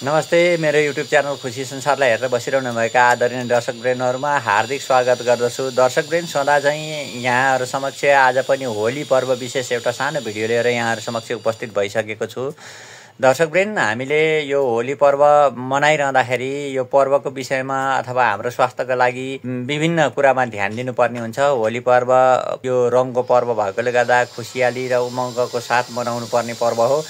नमस्ते, मेरो YouTube channel खुसी संसारलाई हेरेर बसिरहनुभएका आदरणीय दर्शकवृन्दहरूमा हार्दिक स्वागत गर्दछु। दर्शकवृन्द, सदा चाहिँ यहाँहरू समक्ष आज पनि होली पर्व विशेष एउटा सानो भिडियो लिएर यहाँहरू समक्ष उपस्थित भइसकेको छु। दर्शकवृन्द, हामीले यो होली पर्व मनाइरहँदाखेरि यो पर्वको विषयमा अथवा हाम्रो स्वास्थ्यका लागि विभिन्न कुरामा ध्यान दिनुपर्ने हुन्छ। होली पर्व यो रङको पर्व भएकोले गर्दा खुसियाली र उमङ्गको साथ मनाउनु पर्ने पर्व हो।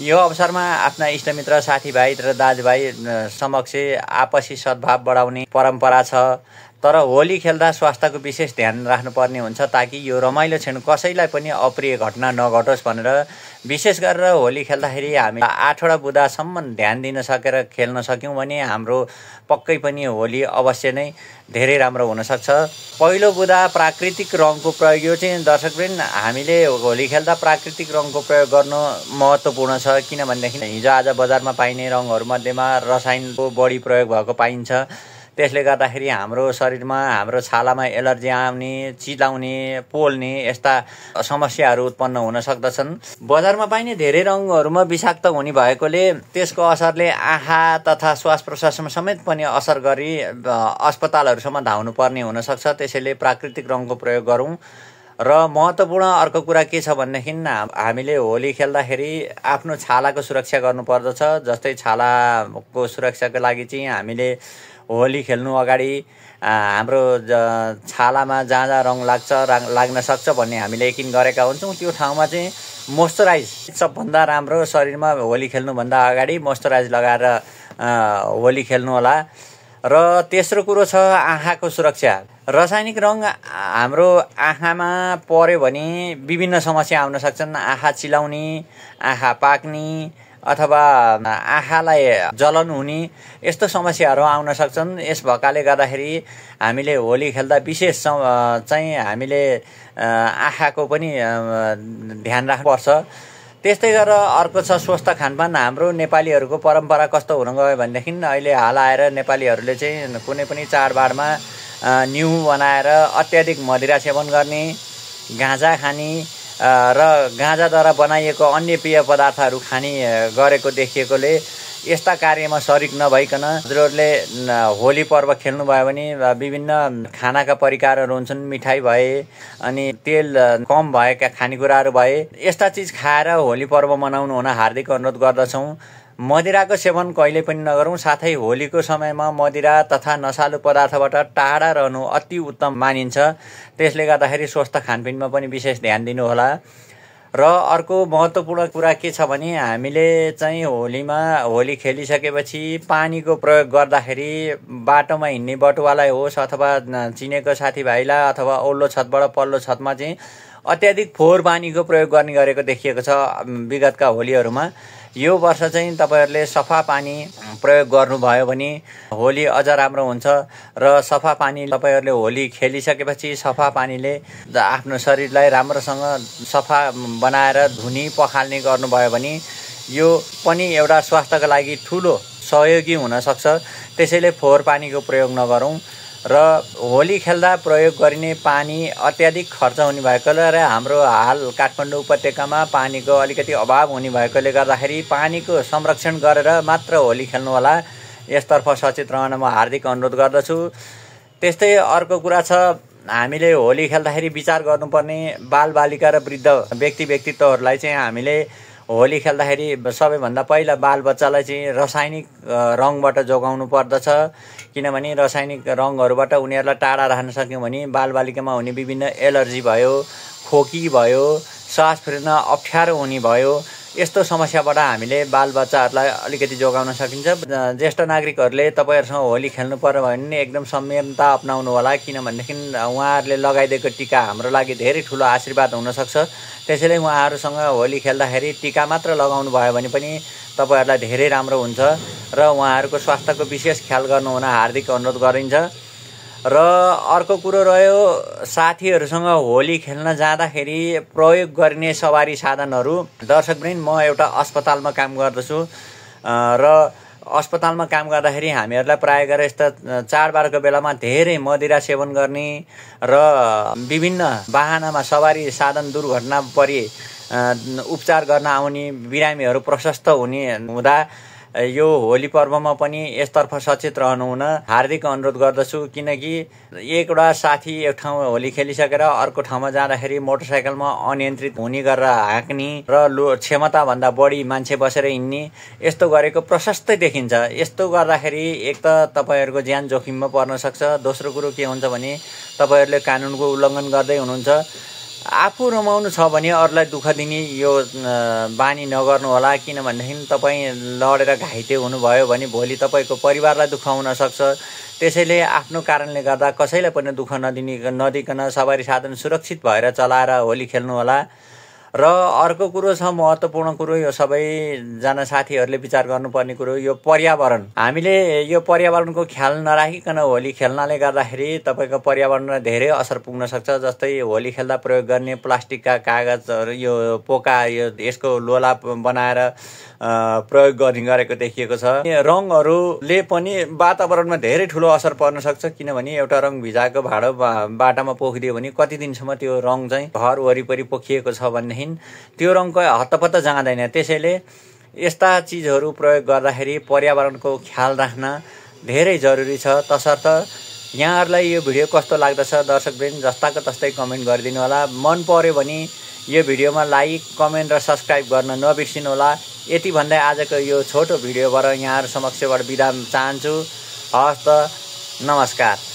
यो अवसरमा आफ्ना इष्टमित्र साथीभाइ र दाजुभाइ समक्ष आपसी सद्भाव बढाउने परम्परा छ। तर होली खेल्दा स्वास्थ्यको विशेष ध्यान राख्नुपर्ने हुन्छ ताकि यो रमाइलो क्षण कसैलाई पनि अप्रिय घटना नघटोस् भनेर विशेष गरेर होली खेल्दाखेरि हामी 8वटा बुँदासम्म ध्यान दिन सकेर खेल्न सक्यौँ भने हाम्रो पक्कै पनि होली अवश्य नै धेरै राम्रो हुनसक्छ। पहिलो बुँदा प्राकृतिक रङको प्रयोग। यो चाहिँ दर्शकवृन्द, हामीले होली खेल्दा प्राकृतिक रङको प्रयोग गर्नु महत्त्वपूर्ण छ। किनभनेदेखि हिजोआज बजारमा पाइने रङहरूमध्येमा रसायनको बढी प्रयोग भएको पाइन्छ। त्यसले गर्दाखेरि हाम्रो शरीरमा, हाम्रो छालामा एलर्जी आउने, चिलाउने, पोल्ने यस्ता समस्याहरू उत्पन्न हुन सक्दछन्। बजारमा पाइने धेरै रङहरूमा विषाक्त हुने भएकोले त्यसको असरले आँखा तथा श्वास प्रश्वासमा समेत पनि असर गरी अस्पतालहरूसम्म धाउनु पर्ने हुनसक्छ। त्यसैले प्राकृतिक रङको प्रयोग गरौँ। र महत्त्वपूर्ण अर्को कुरा के छ भनेदेखि हामीले होली खेल्दाखेरि आफ्नो छालाको सुरक्षा गर्नुपर्दछ। जस्तै छालाको सुरक्षाको लागि चाहिँ हामीले होली खेल्नु अगाडि हाम्रो छालामा जहाँ रङ लाग्न सक्छ भन्ने हामीले यकिन गरेका हुन्छौँ। त्यो ठाउँमा चाहिँ मोइस्चराइज सबभन्दा राम्रो। शरीरमा होली खेल्नुभन्दा अगाडि मोइस्चराइज लगाएर होली खेल्नु होला। र तेस्रो कुरो छ आँखाको सुरक्षा। रासायनिक रङ हाम्रो आँखामा पर्यो भने विभिन्न समस्या आउन सक्छन्। आँखा चिलाउने, आँखा पाक्ने अथवा आँखालाई जलन हुने यस्तो समस्याहरू आउन सक्छन्। यस भएकाले गर्दाखेरि हामीले होली खेल्दा विशेष चाहिँ हामीले आँखाको पनि ध्यान राख्नुपर्छ। त्यस्तै गरेर अर्को छ स्वस्थ खानपान। हाम्रो नेपालीहरूको परम्परा कस्तो हुन गयो भनेदेखि अहिले हाल आएर नेपालीहरूले चाहिँ कुनै पनि चाडबाडमा न्यु बनाएर अत्याधिक मदिरा सेवन गर्ने, गाँजा खाने र गाँजाद्वारा बनाइएको अन्य पेय पदार्थहरू खाने गरेको देखिएकोले यस्ता कार्यमा सरिक नभइकन हजुरहरूले होली पर्व खेल्नुभयो भने विभिन्न खानाका परिकारहरू हुन्छन्। मिठाई भए, अनि तेल कम भएका खानेकुराहरू भए, यस्ता चिज खाएर होली पर्व मनाउनु हुन हार्दिक अनुरोध गर्दछौँ। मदिराको सेवन कहिले पनि नगरौँ। साथै होलीको समयमा मदिरा तथा नशालु पदार्थबाट टाढा रहनु अति उत्तम मानिन्छ। त्यसले गर्दाखेरि स्वस्थ खानपिनमा पनि विशेष ध्यान दिनुहोला। र अर्को महत्त्वपूर्ण कुरा के छ भने हामीले चाहिँ होली खेलिसकेपछि पानीको प्रयोग गर्दाखेरि बाटोमा हिँड्ने बटुवालाई होस् अथवा चिनेको साथीभाइलाई अथवा ओल्लो छतबाट पल्लो छतमा चाहिँ अत्याधिक फोहोर पानीको प्रयोग गर्ने गरेको देखिएको छ विगतका होलीहरूमा। यो वर्ष चाहिँ तपाईँहरूले सफा पानी प्रयोग गर्नुभयो भने होली अझ राम्रो हुन्छ। र सफा पानी तपाईँहरूले होली खेलिसकेपछि सफा पानीले आफ्नो शरीरलाई राम्रोसँग सफा बनाएर धुनी पखाल्ने गर्नुभयो भने यो पनि एउटा स्वास्थ्यको लागि ठुलो सहयोगी हुनसक्छ। त्यसैले फोहोर पानीको प्रयोग नगरौँ। र होली खेल्दा प्रयोग गरिने पानी अत्याधिक खर्च हुने भएकोले र हाम्रो हाल काठमाडौँ उपत्यकामा पानीको अलिकति अभाव हुने भएकोले गर्दाखेरि पानीको संरक्षण गरेर मात्र होली खेल्नु होला। यसतर्फ सचेत रहन म हार्दिक अनुरोध गर्दछु। त्यस्तै अर्को कुरा छ, हामीले होली खेल्दाखेरि विचार गर्नुपर्ने बालबालिका र वृद्ध व्यक्तित्वहरूलाई चाहिँ हामीले होली खेल्दाखेरि सबैभन्दा पहिला बालबच्चालाई चाहिँ रासायनिक रङबाट जोगाउनु पर्दछ। किनभने रासायनिक रङहरूबाट उनीहरूलाई टाढा राख्न सक्यौँ भने बालबालिकामा हुने विभिन्न एलर्जी भयो, खोकी भयो, सास फेर्न अप्ठ्यारो हुने भयो, यस्तो समस्याबाट हामीले बालबच्चाहरूलाई अलिकति जोगाउन सकिन्छ। ज्येष्ठ नागरिकहरूले तपाईँहरूसँग होली खेल्नु पर्यो भने एकदम संयमता अपनाउनु होला। किनभनेदेखि उहाँहरूले लगाइदिएको टिका हाम्रो लागि धेरै ठुलो आशीर्वाद हुनसक्छ। त्यसैले उहाँहरूसँग होली खेल्दाखेरि टिका मात्र लगाउनु भयो भने पनि तपाईँहरूलाई धेरै राम्रो हुन्छ र उहाँहरूको स्वास्थ्यको विशेष ख्याल गर्नु हुन हार्दिक अनुरोध गरिन्छ। र अर्को कुरो रह्यो, साथीहरूसँग होली खेल्न जाँदाखेरि प्रयोग गरिने सवारी साधनहरू। दर्शकवृन्द, म एउटा अस्पतालमा काम गर्दछु र अस्पतालमा काम गर्दाखेरि हामीहरूलाई प्रायः गरेर यस्ता चाडबाडको बेलामा धेरै मदिरा सेवन गर्ने र विभिन्न वाहनमा सवारी साधन दुर्घटना परि उपचार गर्न आउने बिरामीहरू प्रशस्त हुँदा यो होली पर्वमा पनि यसतर्फ सचेत रहनु हुन हार्दिक अनुरोध गर्दछु। किनकि एकवटा साथी एक ठाउँमा होली खेलिसकेर अर्को ठाउँमा जाँदाखेरि मोटरसाइकलमा अनियन्त्रित हुने गरेर हाँक्ने र क्षमताभन्दा बढी मान्छे बसेर हिँड्ने यस्तो गरेको प्रशस्तै देखिन्छ। यस्तो गर्दाखेरि एक त तपाईँहरूको ज्यान जोखिममा पर्न सक्छ, दोस्रो कुरो के हुन्छ भने तपाईँहरूले कानुनको उल्लङ्घन गर्दै हुनुहुन्छ। आफू रमाउनु छ भने अरूलाई दुःख दिने यो बानी नगर्नु होला। किनभनेदेखि तपाईँ लडेर घाइते हुनुभयो भने भोलि तपाईँको परिवारलाई दुःख हुन सक्छ। त्यसैले आफ्नो कारणले गर्दा कसैलाई पनि दुःख नदिकन सवारी साधन सुरक्षित भएर चलाएर होली खेल्नु होला। र अर्को कुरो छ, महत्त्वपूर्ण कुरो, यो सबैजना साथीहरूले विचार गर्नुपर्ने कुरो यो पर्यावरण। हामीले यो पर्यावरणको ख्याल नराखिकन होली खेल्नाले गर्दाखेरि तपाईँको पर्यावरणलाई धेरै असर पुग्न सक्छ। जस्तै होली खेल्दा प्रयोग गर्ने प्लास्टिकका कागजहरू, यो पोका, यसको लोला बनाएर प्रयोग गर्ने गरेको देखिएको छ। रङहरूले पनि वातावरणमा धेरै ठुलो असर पर्न सक्छ। किनभने एउटा रङ भिजाएको भाँडो बाटामा पोखिदियो भने कति दिनसम्म त्यो रङ चाहिँ घर वरिपरि पोखिएको छ भनेदेखि त्यो रङको हत्तपत्त जाँदैन। त्यसैले यस्ता चिजहरू प्रयोग गर्दाखेरि पर्यावरणको ख्याल राख्न धेरै जरुरी छ। तसर्थ यहाँहरूलाई यो भिडियो कस्तो लाग्दछ दर्शकवृन्द जस्ताको तस्तै कमेन्ट गरिदिनु होला। मन पर्यो भने यो भिडियोमा लाइक, कमेन्ट र सब्सक्राइब गर्न नबिर्सिनु होला। यति भन्दै आजको यो छोटो भिडियोबाट यहाँहरू समक्षबाट बिदा चाहन्छु। हवस् त, नमस्कार।